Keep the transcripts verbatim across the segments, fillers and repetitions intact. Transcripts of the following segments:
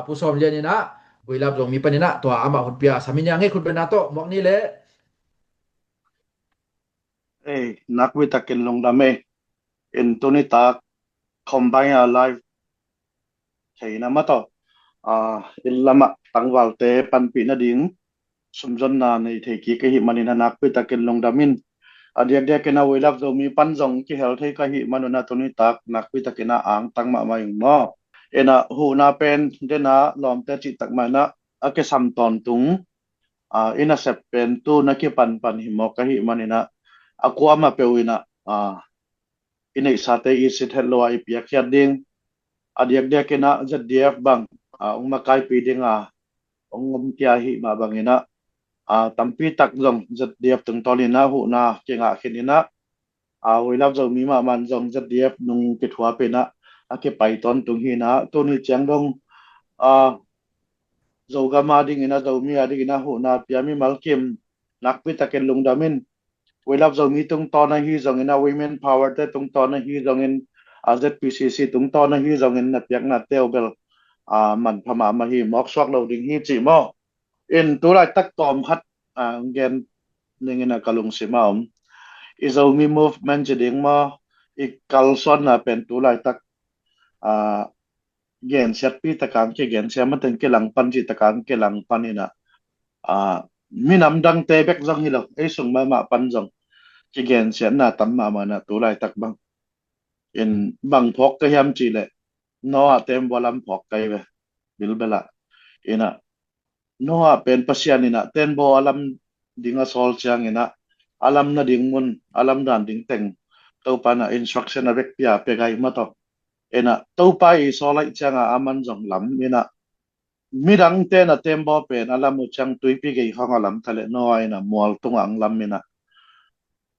Pu Sawm Lian in ah, We Love Zomi panin ah tua amah hun pia sam in, a ngei khut bena tawh muak ni le. Ei, nakpi takin lungdam ei. In tuni tak combine a live theihna mah tawh, ah, inn lamah tangvalte panpih nading sumzonna nei thei kik ka hih manin a nakpi takin lungdam in, a diakdiakin a We Love Zomi pan zong kihel thei ka hih manun a tuni tak nakpi takin a angtang mahmah ing maw. In a huhna pen dena lawmte cih tak mah in a, a kisam tawntung, ah, i nasep pen tu na kipanpan hi mawk ka hih manin a, a kuamah peuh in a, ah, i neihsate i sit het lo a i piakkhiat ding, a diakdiakin a Z D F bang, ah, hong makaipi ding a hong om kia hih mah bangin a, ah, tampi tak zong Z D F tungtawnin a huhna kingah khin in a, ah, We Love Zomi mahmah in zong Z D F nung kithuapih in a, a kipai tawntung hi in a, tuni ciang dong, ah, Zogam a dingin a, Zomi a dingin a huhna pia mimal kim nakpi takin lungdam in, We Love Zomi tungtawn ahi zongin a, Women Power te tungtawn ahi zongin, a Z P C C tungtawn ahi zongin na piaknate uh bel, ah, manpha mahmah hi, mawksuak lo ding hi cih maw. In tulaitak tawm khat, ah, gen ning in a ka lungsim a om. I Zomi movement ci ding maw, i kalsuanna pen tulaitak, ah, gensiatpi tak a kigensia, mateng kilangpan cih tak a kilangpan in a, ah, minam dangte bek zong hi lo, ei sung mahmah pan zong kigensiatna tam mahmah in a tulaitak bang. In bang phawk ka hiam cih leh, Noah tembaw a lam phawk ka hi ve, bilbel ah. In a, Noah pen Pasian in a tembaw a lam ding a sawl ciangin a, a lam nading mun, a lam dan ding teng Topa in a instruction a vekpi a pia gai mah tawh. In a, Topa i sawl ahih ciangin a aman zong lam in a, midangte in a tembaw pen a lam uh ciang tuipi gei khawng a lam ta leh, Noah in a mual tungah hong lam in a.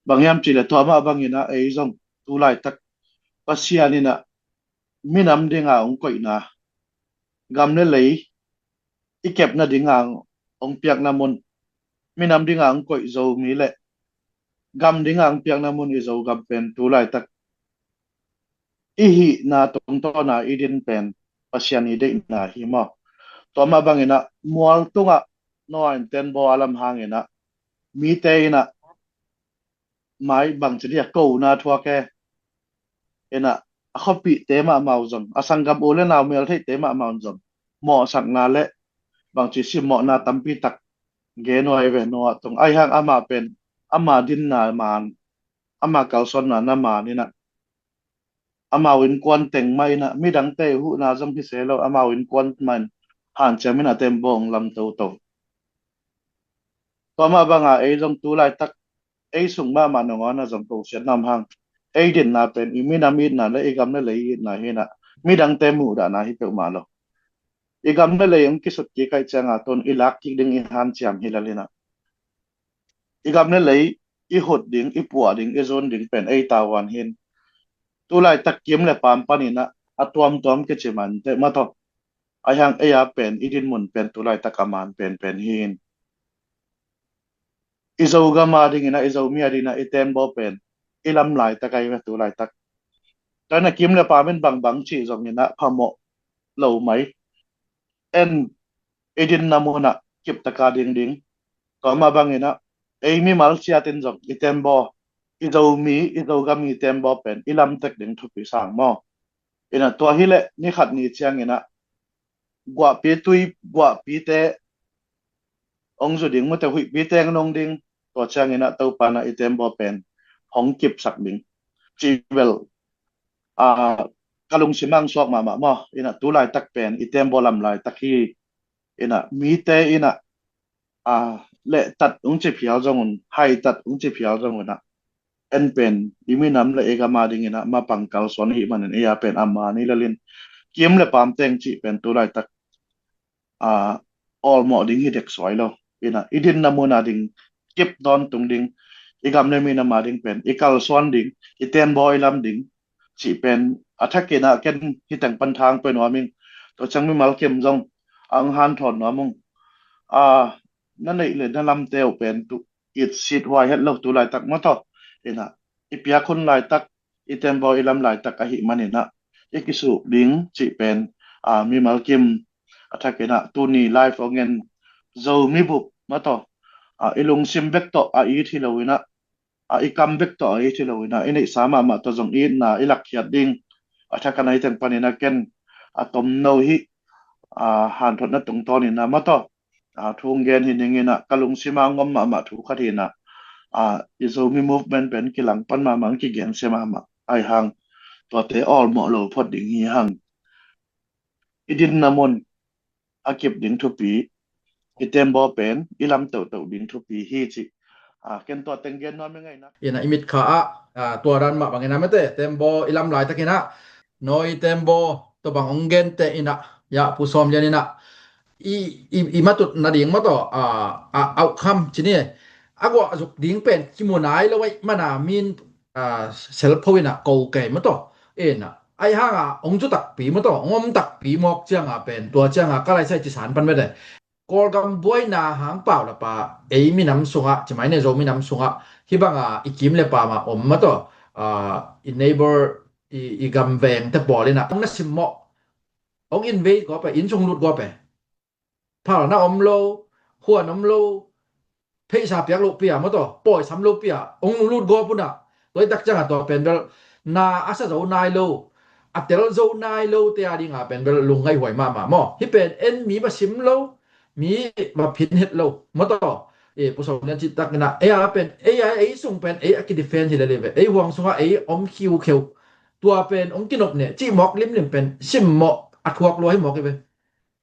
Bang hiam cih leh tua mah bangin a ei zong tulaitak Pasian in a minam ding a hong koihna, gam le lei i kepna ding a hong piakna mun, minam ding a hong koih Zomi le gam ding a hong piakna mun i Zogam pen tulaitak i hihna tungtawn a i din pen Pasian i deihna hi maw. Tua mah bangin a mual tungah Noah in tembaw a lam hangin a mite in a mai bangci dia kona thuak e. In a, a khuapihte mahmah uh zong, a sanggam u le nau meltheihte mahmah uh zong mawhsakna le bangci simmawhna tampi tak gen uh ahi ve Noah tung. Ahi hang amah pen ama dinna man, ama kalsuanna na man in a, amau innkuan teng mah in a, midangte huhna zong hi se lo, amau innkuan mah in hanciam in a tembaw hong lam toto. Tua mah bang a ei zong tulaitak ei sung mahmah nangawn a zong kosiatna om hang, ei dinna pen i minam itna le i gam le lei itna hi in a, midangte muhdahna hi peuhmah lo. I gam le lei hong kisut kik ahih ciangin a tun i lak kik ding i hanciam hi lel in a, i gam le lei i hut ding, i puah ding, i zun ding pen ei tavuan hi in. Tulaitak kim le paam panin a, a tuamtuam kici mah inteh mah tawh, ahi hang ei a pen i din mun pen tulaitak a man penpen hi in. I Zogam a dingin a, i Zomi a dingin a i tembaw pen i lam laitak ahi ve tulaitak. Tua in a kim le paam in bangbang cih zongin a phamawh lo mai. En, i dinna mun ah kiptak a ding ding. Tua mah bangin a ei mimal ciat in zong i tembaw, i Zomi, i Zogam i tembaw pen i lam tek ding thupi sang maw. In a, tua hi leh ni khat ni ciangin a guahpi tui, guahpite hong zu ding, mute huihpite hong nung ding. Tua ciangin a Topa in a i tembaw pen hong kipsak ding. Cih bel, ah, ka lungsim ah hong suak mahmah maw. In a, tulaitak pen i tembaw lam laitak hi. In a, mite in a, ah, lehtat hong ci phial zong un, haitat hong ci phial zong un a, en pen i minam le i gam a dingin a mapang kalsuan ahih manin ei a pen a man hi lel in, kim le paam teng cih pen tulaitak, ah, awlmawh ding hi dek suai lo. In a, i dinna mun a ding kip tawntung ding, i gam le minam a ding pen i kalsuan ding, i tembaw i lam ding cih pen a thakin a ken hi teng pan thang pia nuam ing. Tua ciang mimal kim zong a hong hanthawn nuam ung. Ah, na neih le na lamte uh pen tu it sit huai het lo tulaitak mah tawh. In a, i piak hun laitak, i tembaw i lam laitak ahih manin a, i kisuk ding cih pen, ah, mimal kim, Thakin ah tuni live hong en Zomi bup mataw, a, i lungsim bek tawh a it hi lo in ah, a, i kam bek tawh a it hi lo in ah, i neihsa mahmah tawh zong itna i lakkhiat ding. A, thakan a hi teng panin ah ken a tomno hi, a, hanthotna tungtawnin ah mataw, a, thu hong gen hi ning in ah, ka lungsim ah hong om mahmah thu khat hi in ah, a, i Zomi movement pen kilang pan mahmah, kigensia mahmah. Ahi hang tuate awlmawh lo phot ding hi hang. I dinna mun a kip ding thupi, i tembaw pen i lam tohtoh ding thupi hi ci. A, ken tua teng gen nuam i ngaihna. Ina i mitkha ah, a, tua dan mah bangin a mate, tembaw i lam laitakin ah, nawi tembaw tua bang hong gente in ah, ya, Pu Sawm Lian in ah, i, i, i matut nading mataw, a, a, outcome ci ni, a guah zuk ding pen kimu nai lo aih mana min, a, selpho in ah ko kei mataw. Ina ahi hanga hong zu takpi mataw, hong om takpi mawk cianga pen, tua cianga ka laisai ci san pan mate, Kawlgam buaina hang pau lapa ei minam sungah, ci mai ne, Zo minam sungah hih banga i kim le pama om mataw, a, i neighbor, i, i gam vengte pawl in ah hong na simmawh, hong invade gawp e, inn sung lut gawp e. Phalna om lo, huan om lo, pheisa piak loh pia mataw, pawisam lo pia hong lut gawp un ah, tua i tak cianga tua pen bel na a sa zo nai lo, a tel zo nai lote a dinga pen bel lungngaih huai mahmah maw. Hih pen en mi va sim lo, mi va phin het lo mataw. E, Pu Sawm Lian cih takin ah, ei a pen, ei a, ei sung pen ei a kidefend hi lel hi ve, ei huang sungah ei om khiukheu. Tua pen hong kinop ne cih mawk limlim pen simmawh a thuak lua hi mawk hi ve.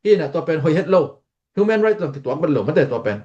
Hi in ah tua pen hoih het lo, human right lam kituak bet lo mate tua pen.